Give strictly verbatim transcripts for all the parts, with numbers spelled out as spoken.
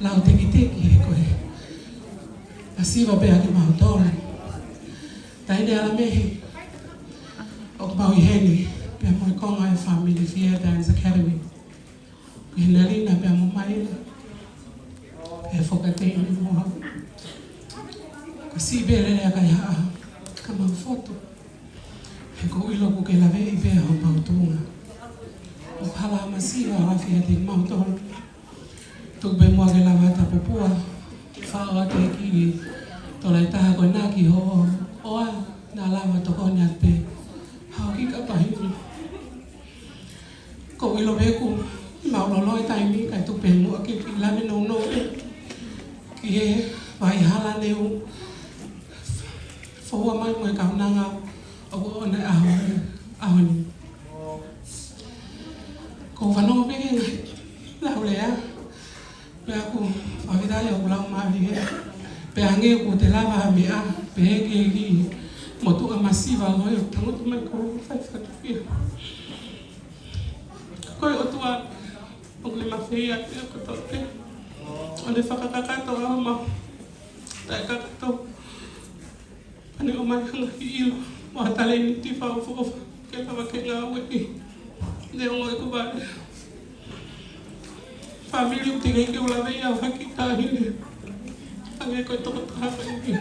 lau tekiteki he ko e masiva pē ʻa kimautolu. Taʻahine Alamehi, ʻoku mau ʻi heni pea mo e konga e fāmili Fia Dance Academy. Ko Henalina pea mo Maila, pea foka teʻi mo au. Ko siʻi pē lele ʻa Kaihaʻa, ka mau fotu. He ʻoku ou ʻilo ʻoku ke laveʻi pē homau tuʻunga. ʻOku hala masiva ʻa Fia kiate kimautolu. Tuku pē muʻa ke lava ʻa Tapupua, faʻo atu e kiʻi tolai taha ko ena ki hoʻo ʻoa, naʻa lava tokoni atu pē. Hao ki ka pahini. ʻOku ou ʻilo pē ʻoku mau loloa e taimi kae tuku pē muʻa ke kiʻi lave nounou pē ki he vai hala ne u foua mai mo e kaunanga ʻoku ʻoʻona e ʻaho, ʻaho ni. ʻOku ou fanongo pē ki he ngaahi lau lea, pea ʻoku fakafetaʻi ʻoku lau mālie. Pea hangē ʻoku te lava ha meʻa, pea ʻe kei motuʻa masiva ʻo e tangutu mai ko e fai fakatuʻia. Ko e ʻOtua ʻoku ne mafeia pea ko tote. ʻO ne fakakakato ʻa homau taʻekakato. Pea ne ʻomai ha ngaahi ʻilo mo ha talēniti fakaʻofoʻofa ke lava ke ngāueʻi. Neongo ʻeku vale, fāmili, ʻoku teʻeki ke u laveʻi au ha kiʻi taʻahine hangē ko e tokotaha ko eni.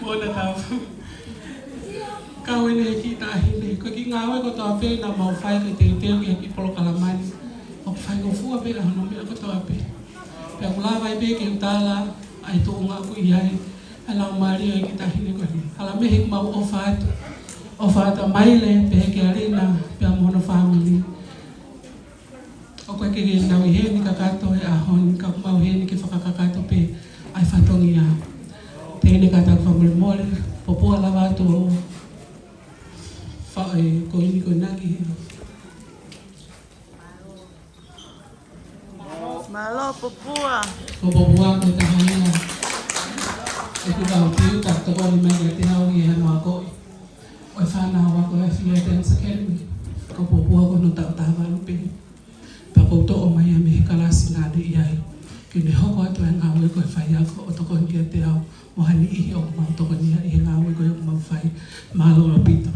Mona tau. Kau eni he kiʻi taʻahine, ko e kiʻi ngāue kotoa pē naʻa mau fai ko e teuteu ki he kiʻi polokalama ni. ʻOku faingofua pē ʻa hono meʻa kotoa pē. Pea ʻoku lava ai pē ke u tala ʻa e tuʻunga ʻoku ʻi ai ʻa e laumālie ʻo e kiʻi taʻahine ko eni. Alamehi, ʻoku mau ʻofa atu. ʻOfa atu ʻa Maile pea ki Alina pea mo hono fāmili. ʻOku ʻikai ke nau ʻi heni kakato he ʻaho ni, ka ʻoku mau ʻi heni ke fakakakato pē ʻa e fatongia. Teʻeki ai ke tau fakamolemole, Popua, lava atu ʻo faʻo e koini ko ena ki he. Mālō, Popua. Ko Popua ko e taha ia ʻeku kau tiuta tokoni mai kiate au ʻi he ʻamanaki ʻo e fānau ako ʻa e Fia Dance Academy. Ko Popua ko hono taʻu taha valu pē. Pea ʻoku ou toʻo mai ia mei he kalasi naʻa ne ʻi ai ke ne hoko atu e ngāue ko e faiako ʻo tokoni kiate au mo ha niʻihi ʻoku mau tokonia ʻi he ngāue ko ē ʻoku mau fai. Mālō ʻaupito.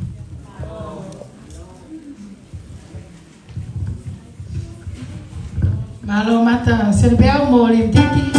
Mālō Mata. Sene pē au mo Lintiki,